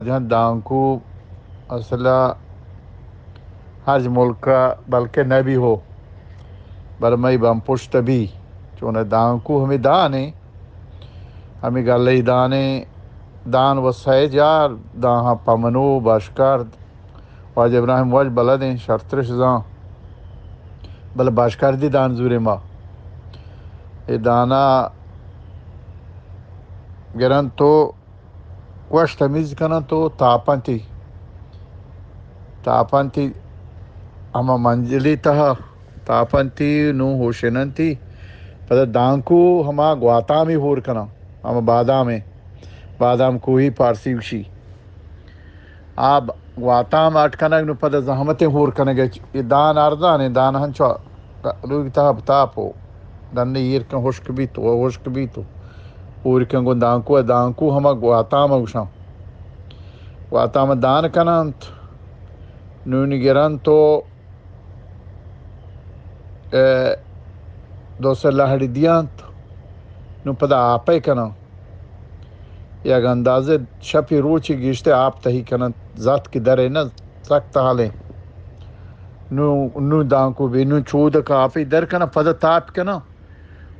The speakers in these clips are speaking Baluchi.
جان دانکو اصلا ہرج ملک ءَ بلکہ نہ بی ہو، بل مئی بمپشت بی۔ چون دانکو ہمیں دان ایں، ہمیں گلئی دان ایں، دان و سئے جار داہاں پمنو، باشکرد، واجہ ابراہیم وج بلد ایں، شرترش زان، بل باشکردی دان زورے ما۔ اے دانا گرن تو گوشت ہمیز کنن تو تاپنتی، تاپنتی ہما منجلی تہا تاپنتی نوں ہوشننتی۔ پدا دانکو ہما گواتامی ہور کنن، ہما بادامیں، بادام کوہی پارسی گوشی۔ آ ب-، گواتام اٹ کنگ نوں پدا زحمتیں ہور کنگ ءَ۔ اے دان ارزان ایں، دان ہنچو لوگ تہا بتاپ و ڈن ایر کن ہشک بیت و ہشک بیت و ہور کن گوں دانکو ءَ، دانکو ہما گواتام ءَ گوشاں۔ گواتام ءَ دان کننت، نونی گرنت و اے، دو سے لہڑی دیانت، نوں پدا آپے کناں۔ یک اندازے شپی روچی گیشتے آپ تہی کناں، زات کہ درے نہ سک تہالیں۔ نوں، نوں دانکو بی، نوں چودک آپی در کناں، پدا تاپ کناں۔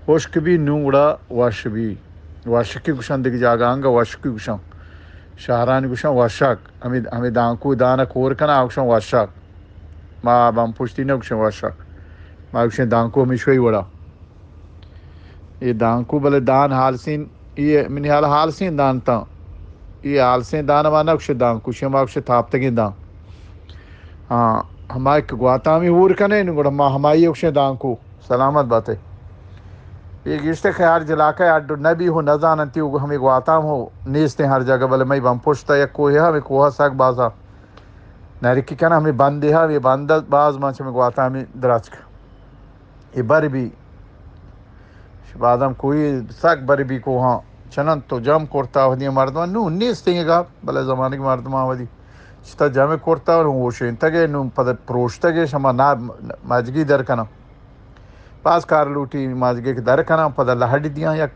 ہشک بی، نوں گڑا وش بی۔ وشکی گوشاں دگہ جاگہ انگا وشکی گوشاں۔ شہرانی گوشاں وشک۔ ہمیں، ہمیں دانکو دانا کور کناں، آ گوشاں وشک۔ ما بمپشتی نہ گوشیں وشک۔ ما گوشیں دانکو ہمیشوئی وڑا۔ اے دانکو بلے دان حالسین، اے منی حال حالسین دان تاں۔ اے حالسین دان ما نہ گوشیں دانکو، شما گوشے تاپتگیں دان۔ ہاں، ہما کہ گواتامی ہور کنے، نوں گڑا ما ہمائی گوشیں دانکو۔ سلامت باتے۔ اے گیشتے کہ ہر علاقہ اڈ نہ بی ہو نہ زاننتی، ہمیں گواتام ہو نیستیں ہر جگہ، بلے مئی بمپشت یک کوہے ہمیں کوہ سک بازا۔ نرکی کناں ہمیں بندے ہا، یہ بند باز ما چمے گواتامی درچک۔ یہ بر بی۔ بادام کوئی سک بر بی کوہاں۔ چنن تو جم کرتا ودی مردمان۔ نوں نیست گا، بلے زمانگ مردمان ودی۔ چتا جمع کرتا نوں ہوشینتگے، نوں پد پروشتگے، شما نا ماجگی در کناں۔ باز کار لوٹی، ماجگے کہ در کناں، پدا لہڑی دیاں یک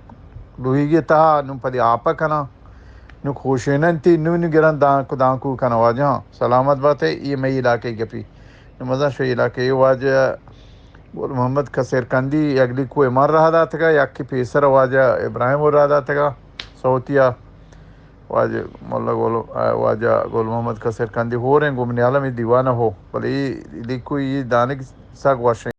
لوہیگے تہا، نوں پدی آپا کناں۔ نوں کوشیننتی، نوں نوں گرن دانکو دانکو کناں۔ واجہاں سلامت باتے، یہ مئی علاقے گپی۔ نوں مزن شو علاقے، یہ واجہ گل محمد کسیر کندی، یک لیکو من رہا داتگا، یکی پیسر واجہ ابراہیم رہا داتگا، سعودیہ۔ واجہ ملا گل، واجہ گل محمد کسیر کندی ہوریں گوں منی عالمی دیوانہ ہو، بلے یہ لیکو یہ دانگ سک وشیں۔